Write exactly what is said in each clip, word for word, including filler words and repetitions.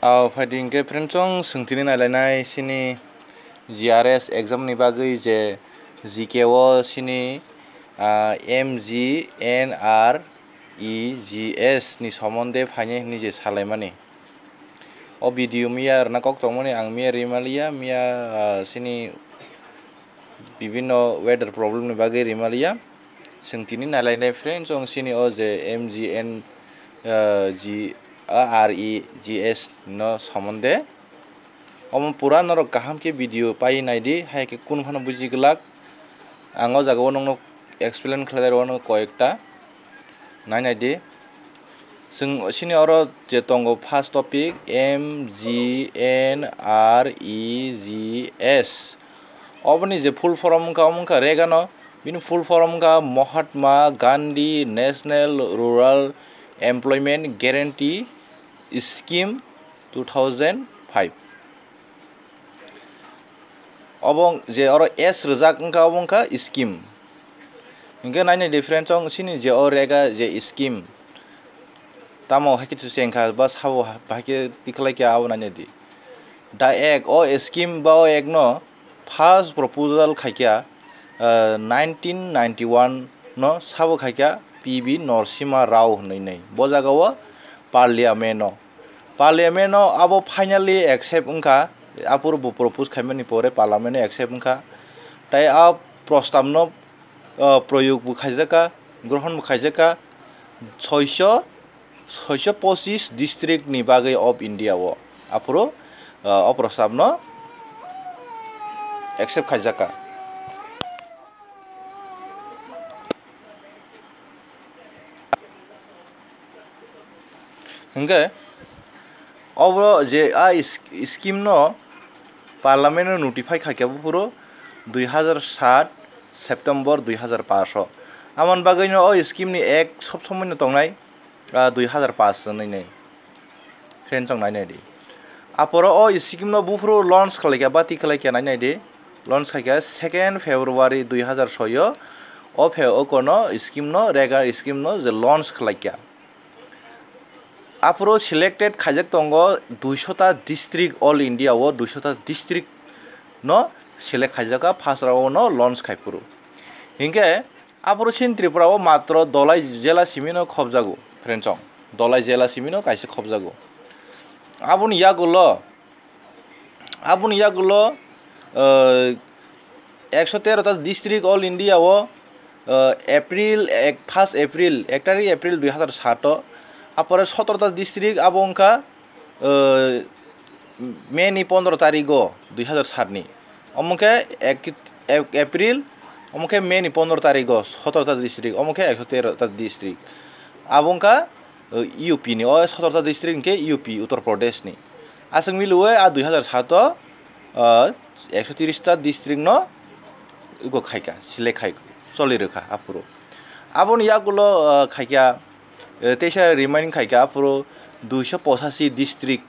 O phaidi hwnkhe friends, chwng swngtini nailainai chini G R S exam ni bagwi je G K o chini, ah, M G N R E G S ni somonde phainai hwnwi je salaimani. O video miya rwna kok tongmani ang miya rimaliya, miya, ah, chini bibinno weather problem ni bagwi rimaliya. Chwng tini nailainai friends, chwng chini o je M G N, ah, G, ah, R E G S no somonde. Omo pura norok kaham khe video pai naidi, hai khe kunu phano buji glak. Ang o jaga o nokno explain khlai rw ano koyekta. Nai naidi. Chwng chini oro je tongo first topic, M G N R E G S. Oboni je full form wngkha, omo wngkha rega no. Bini full form wngkha Mahatma Gandhi National Rural Employment Guarantee Scheme two thousand five. Obo je oro S rwjak wngkha, obo wngkha scheme. Hingke naini difference wng sini je o rega je scheme. Tamo hai khe se wngkha ba sabo hai khe tikhlai khe abo naini di. Da ek o scheme ba o ek no first proposal khaikha, ah, nineteen ninety-one no sabo khaikha P B Narasimha Rao hinwi nai. Bo jaga o parliament o, parliament o abo finally accept wngkha, aphuru bo propose khaimani pore parliament o accept wngkha. Tai a prostab no, ah, proyog bo khaijakha, grohon bo khaijakha, soiso, soiso pochis district ni bagwi of India o. Aphuru, ah, o prostab no accept khaijakha. Hingke obo je a is-, scheme no parliament no notify khaikha buphuru dui hazar sat September dui hazar pash o. Amoni bagwi no o scheme ni ek sob somoi no tongnai, ah, dui hazar pash hinwi nai. Friends, chwng nai nai di. Aporo o scheme no buphuru launch khlai kha, bati khlai kha nai nai di. Launch khai kha second February dui hazar soi o. O phe o kono scheme no, rega scheme no je launch khlai kha. Aphuru selected khaijak tongo duisho ta district, all India o duisho ta district no select khaijak kha, first round o no launch khai phuru. Hinkhe aphuru chini Tripura o matro Dholai jela simi no khobjago, friends, chwng Dholai jela simi no kaisa khobjago. Aboni yagulo Aboni yagulo, ah, ekso tero ta district all India o, ah, April ek, first April, ek tarik April dui hazar sat o, apore sotoro ta district abo wngkha, ah, May ni pondro tarik o dui hazar sat ni. Omo khe ek, ek April, omo khe May ni pondro tarik o sotoro ta district, omo khe ekso tero ta district. Abo wngkha, ah, U P ni, o sotoro ta district hwnkhe U P, Uttar Pradesh ni. Aswk milwi a dui hazar sat o, ah, ekso tiris ta district no ego khaikha, select khai, choli rwkha aphuru. Aboni yagulo, ah, khaikha, eh, teisa remaining khaikha aphuru duisho pochashi district,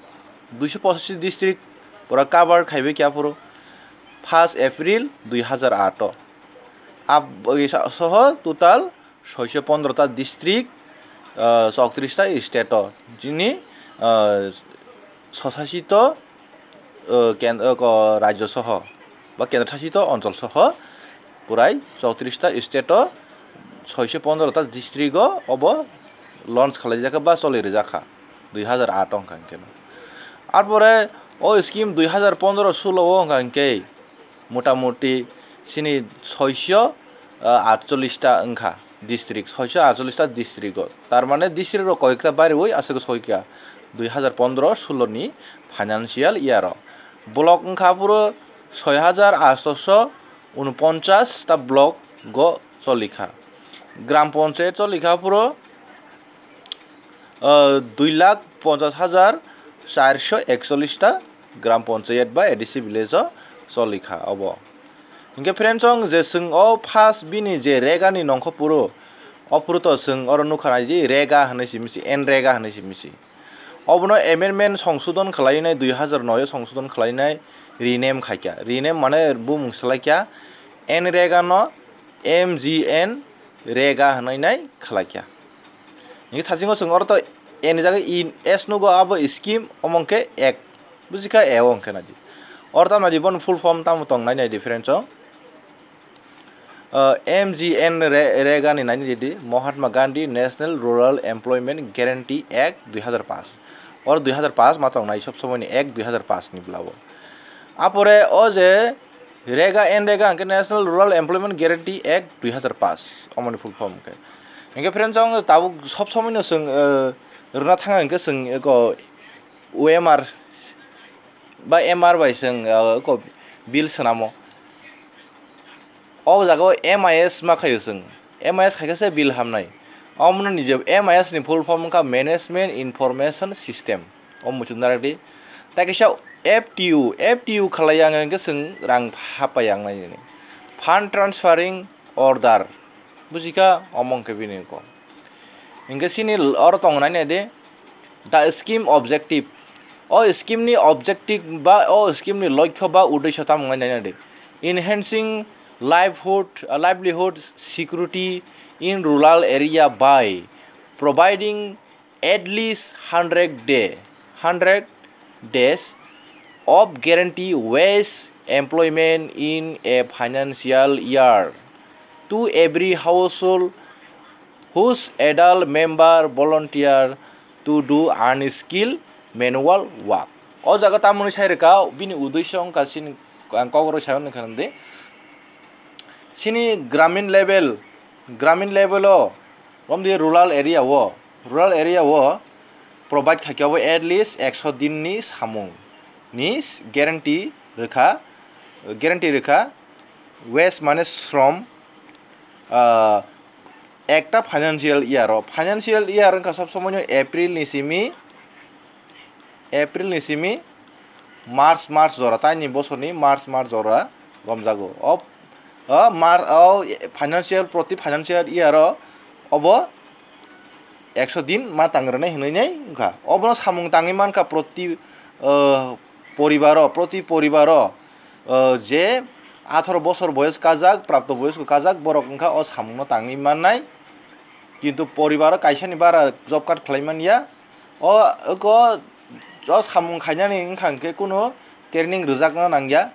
duisho pochashi district pura cover khaibai khe aphuru first April dui hazar aat o. Ab-, soho total soiso pondro ta district, ah, chowtris ta state o, chini, ah, swsasito, ah, ken-, ah, ko-, rajyo soho ba kendro sasito onchol soho purai chowtris ta state o soiso pondro ta district o obo launch khlai jakha ba choli rwjakha dui hazar aat o wngkha hinkhe. Arpore o scheme dui hazar pondro sulo o wngkha hinkhe, motamuti chini soiso, ah, atchollis ta wngkha district, soiso atchollis ta district o. Tar mane district rok koikta bariwi aswk soikha dui hazar pondro sulo ni financial year o. Block wngkha aphuru soi hajar atso unoponchas ta block go cholikha. Gram panchayat cholikha aphuru, ah, dui lakh ponchas hajar charso ekchollis ta gram panchayat ba A D C village o cholikha obo. Hinkhe friends, chwng je chwng o first bini je rega ni nongkho phuru, o phuru to chwng oro nukha nai je rega hinwi simi si, N rega hinwi simi si. Obono amendment, songsodon khlainai, dui hazar noi o songsodon khlainai, rename khaikha. Rename mane bumung swlaikha, N rega no M G N rega hinwi nai khlaikha. Hinkhe thasingo chwng oro to N ni jaga in S nugo, abo scheme, omo hwnkhe act. Bujikha, A o hwnkhe naidi. Oro tamo naidi, bono full form tamo tong nai nai difference o. Ah, M G N Re-, Rega ni nai nai di, Mahatma Gandhi National Rural Employment Guarantee Act dui hazar paanch. Oro dui hazar paanch ma tong nai sob somoi ni Act dui hazar paanch ni bwla o. Apore o je Rega N Rega hwnkhe National Rural Employment Guarantee Act dui hazar paanch, omoni full form hwnkhe. Hwnkhe friends, ang tabuk sob somoi no chwng, eh, rwna thang hwnkhe chwng eko O M R ba M R bai chwng, eh, eko bill swnamo. O jaga o M I S ma khaio chwng. M I S khaikhe se bill hamnai. Omono nije M I S ni full form wngkha Management Information System. O muchung narak di. Tai kaisa F T U, F T U khalai yang hwnkhe chwng rang hapai yang nai nini. Fund Transferring Order. Bujikha, omo hwnkhe bini ko. Hwnkhe chini oro tongo nai nai di. The scheme objective. O scheme ni objective ba o scheme ni lokho ba uddesho tamo wngkha nai nai di. Enhancing livelihood, uh, livelihood security in rural area by providing at least hundred day, hundred days of guarantee wage employment in a financial year to every household whose adult member volunteer to do unskilled manual work. O jaga tamoni sai rwkha, bini uddesho wngkha chini, ang kok rw sai hwnwi khna di. Chini gramin level, gramin level o, romdi rural area o, rural area o provide khaikhe abo at least ekso din ni samung ni guarantee rwkha, guarantee rwkha, wage mane shrom, ah, ekta financial year o, financial year wngkha sob somoi no April ni simi, April ni simi March, March jora, taini bosorni March, March jora romjago. O, o Mar-, o financial, proti financial year o obo ekso din ma tang rwnai hinwi nai wngkha. Obono samung tangwi mankha proti, o, poribaro, proti poribaro, o, je atharo bosor boyos kajak, prapto boyos kajak borok wngkha o samungno tangwi mannai. Kintu poribaro kaisani bara job card khlai manya. O, eko, o samung khainani wngkha hwnkhe kunu training rwjakna nangya.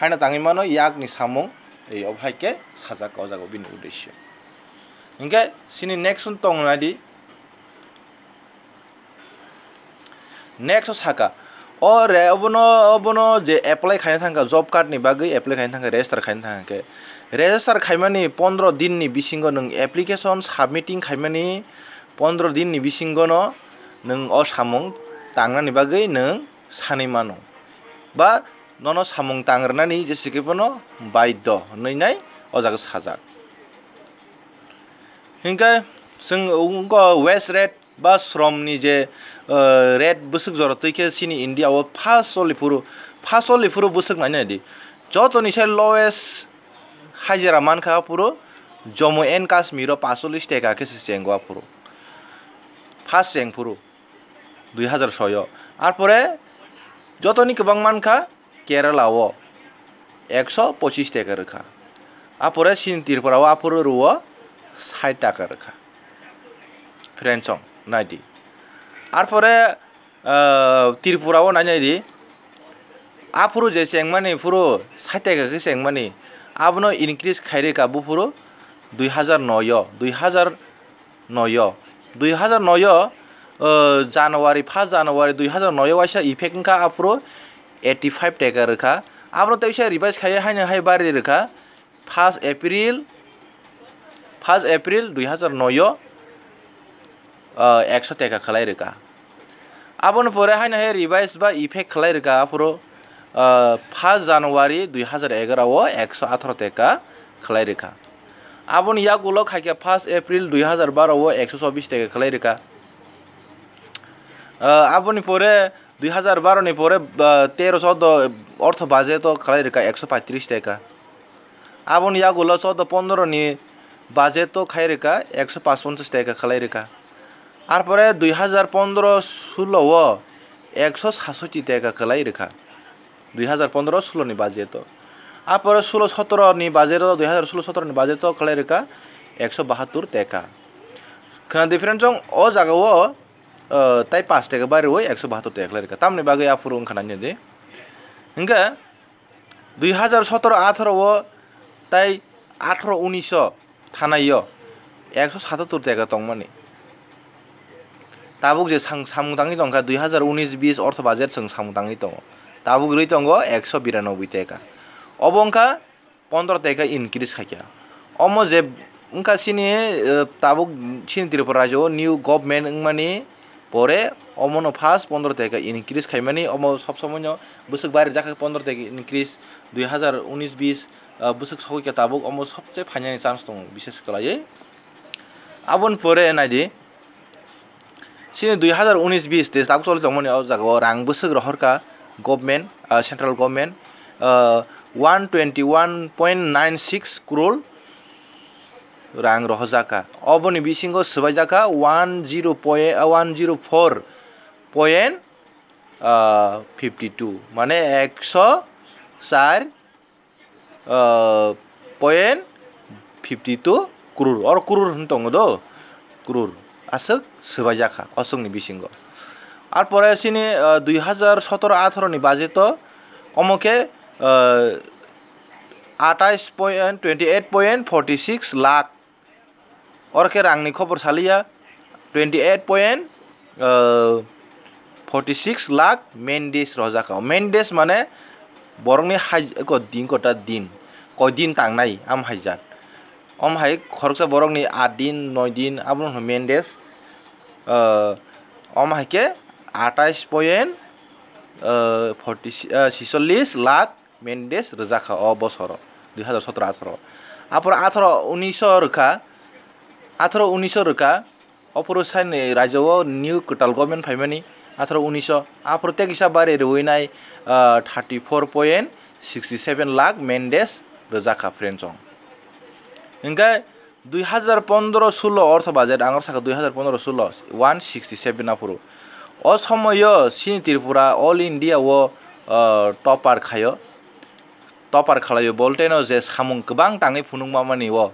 Haino tangwi mano yakni samung, ei, obo hai khe sajak o jaga o bini uddesyo. Hinkhe chini next one tong nai di. Next o saka, o re, obono, obono je apply khaina thangkha, job card ni bagwi apply khaina thangkha, register khaina thangkha khe, register khaimani pondro din ni bisingo nwng application submitting khaimani pondro din ni bisingo no nwng o samung tangnani bagwi nwng sanwi mano, ba nono samung tang rwnani jese khe bono baidho hwnwi nai o jaga sajak. Hinkhe chwng wngkha wage rate ba shrom ni je, eh, rate bwswk jora twi khe chini India o first choli phuru, first choli phuru bwswk nai nai di. Jotoni se lowest hajira mankha aphuru Jammu and Kashmir o paanchchollish taka khe se chengo aphuru. First cheng phuru dui hazar soi o. Arpore jotoni kwbang mankha Kerala o ekso pochis taka rwkha. Apore chini Tripura o aphuru rwo sait taka rwkha. Friends song, nai di. Arpore, ah, Tripura o nai nai di. Aphuru je chengmani phuru sait taka khe chengmani. Abono increase khai rwkha buphuru dui hazar noi o, dui hazar noi o. Dui hazar noi o, uh, January, first January dui hazar noi o waisa effect wngkha, aphuru eighty five taka rwkha. Abono teisa revise khaiwi haino hai bari rwkha. First April, first April dui hazar noi o, uh, ekso taka khlai rwkha. Aboni pore haino hai revise ba effect khlai rwkha, aphuru, uh, first January dui hazar egaroh o ekso atharo taka khlai rwkha. Aboni yagulo khaikhe first April dui hazar baro o ekso chobbish taka khlai rwkha. Uh, aboni pore dui hazar baro ni pore, uh, tero choudo ortho budget o khlai rwkha ekso paitris taka. Aboni yagulo choudo pondro ni budget o khai rwkha ekso pachponchas taka khlai rwkha. Arpore dui hazar pondro sulo o ekso sasotti taka khlai rwkha. Dui hazar pondro sulo ni budget o. Arpore sulo sotoro ni budget o, dui hazar sulo sotoro ni budget o khlai rwkha ekso bahattur taka. Khna difference wng o jaga o. ah, tai pash taka bari rwi ekso bahator taka khlai rwkha. Tamni bagwi aphuru wngkha nai di. Hwnkhe dui hazar sotoro atharo o tai atharo unish o thanai o ekso satattor taka tongmani. Tabuk je sang-, samung tangwi tongkha dui hazar unish bish ortho budget chwng samung tangwi tongo. Tabuk rwi tongo ekso biranoboi taka. Obo wngkha pondro taka increase khaikha. Omo je wngkha chini, eh, tabuk chini Tripura rajyo o new government wngmani pore omono first pondro taka increase khaimani, omo sob somoino bwswk bari jakha pondro taka increase dui hazar unish bish, eh, bwswk sogwi kha tabuk omo sobse phainani chance tongo bishes kwlaiwi. Aboni pore naidi, chini dui hazar unish bish te tabuk choli tongmani o jaga o rang bwswk rohorkha government, ah, central government, ah, one twenty one point nine six crore rang rohorjakha. Oboni bisingo swbaijakha one zero point, ah, one zero four point, ah, fifty two, mane ekso char ah, point fifty two crore, or crore hwn tongo do, crore aswk swbaijak kha o swkni bisingo. Ar pore chini, ah, dui hazar sotoro atharo ni budget o omo khe, ah, atais point, twenty eight point forty six lakh. Oro khe rangni khobor saliya, twenty eight point forty six lakh main days rojak kha. Main days mane borokni hai-, eko din kota din, koi din tangnai am haijak. Om hai khoroksa borokni aat din, noi din, abono hwnkhe main days. Ah, om hai khe atais point forty, ah, sisollis lakh main days rwjak kha o bosoro, dui hazar sotoro atharo. Aphuru atharo unish o rwkha, atharo unish o rwkha, ophuru saini rajyo o new kwtal government phaimani atharo unish o. Aphuru tei kisa bari rwui nai, ah, thirty four point sixty seven lakh main days rwjak kha, friends, chwng. Hwnkhe dui hazar pondro sulo ortho budget, ang oro sakha dui hazar pondro sulo, one sixty seven aphuru. O somoyo chini Tripura all India o, ah, topper khaio. Topper khlaio, bolteno je samung kwbang tangwi phunukma mani o.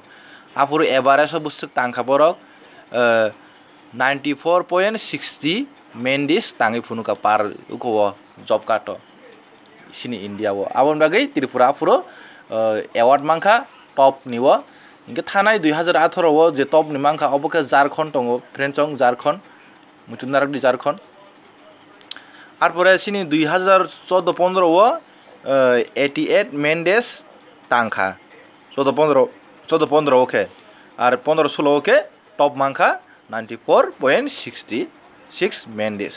Aphuru average o bwswk tangkha borok, ah, ninety four point sixty main days tangwi phunukha par uko o job card o. Chini India o. Aboni bagwi Tripura aphuru, ah, award mankha top ni o. Hwnkhe thanai dui hazar atharo o je top ni mankha, obo khe Jharkhand tongo, friends, chwng Jharkhand, muchung narwkdi Jharkhand. Ar pore chini dui hazar choudo pondro o, ah, eighty eight main days tangkha. Choudo pondro, choudo pondro o khe. Ar pondro sulo o khe top mankha ninety four point sixty six main days.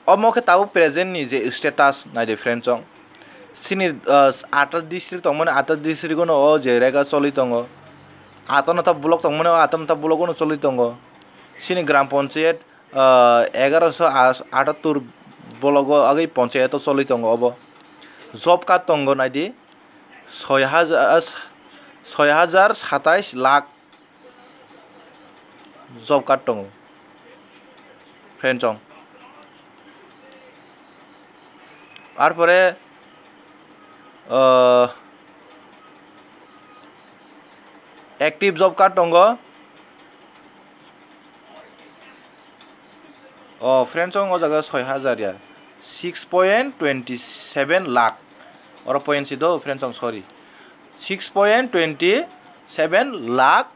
Omo khe tabuk present ni je status naidi, friends, chwng. Chini, ah, atta district tongmani, atta district o no o je rega choli tongo. Atta no ta block tongmani, o atta no ta block o no choli tongo. Chini gram panchayat, ah, egaroso atattor block o agwi panchayat o choli tongo obo. Job card tongo naidi. Soi hajar, soi hajar satais lakh job card tongo, friends, chwng. Ar pore, ah, active job card tongo. O, friends, chwng o jaga soi hajar ya, six point twenty seven lakh. Oro point si do, friends, chwng, sorry. Six point twenty seven lakh,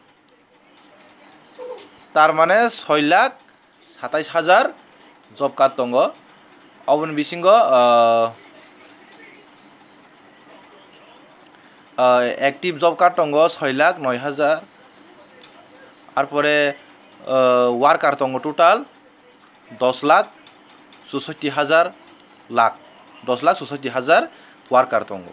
tar mane soi lakh satais hajar job card tongo. Oboni bisingo, ah, ah, active job card tongo soi lakh noi hajar. Ar pore, ah, worker tongo total dos lakh chushotti hajar lakh, dos lakh chushotti hajar worker tongo.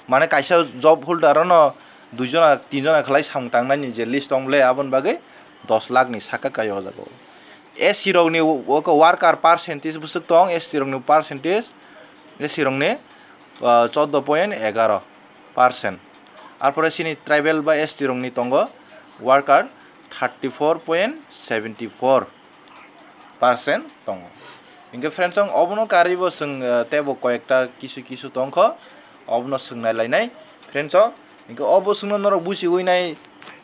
Mane kaisa job holder no dui jona, tin jona khlai samung tangnani je list tong le, aboni bagwi dos lakh ni saka kai o jaga o. S C rokni wo-, wo-, worker percentage bwswk tong, S T rokni percentage, S C rokni, ah, choudo point egaro percent. Arpore chini tribal ba S T rokni tongo worker thirty four point seventy four percent tongo. Hingke friends, chwng obono karwi bo chwng, eh, teibo koyekta kisu kisu tongkho, obono chwng nai lainai friends o. Hingke obo chwngno norok buchiwi nai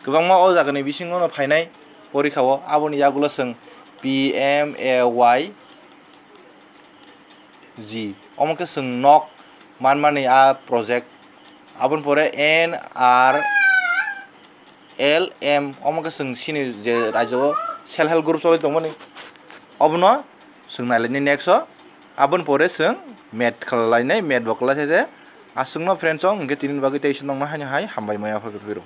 kwbangma o jagani bisingo no phainai. porikha o, aboni yagulo chwng P M A Y G, omo khe chwng nok manmani a project. Aboni pore N R L M, omo khe chwng chini je rajyo o self help group choli tongmani, obono chwng nailaini next o. Aboni pore chwng math khlai lainai, math bo khlai se je. Aswkno friends, o hwnkhe tini bagwi tei se nokno haino hai hambai maya phai phai rw.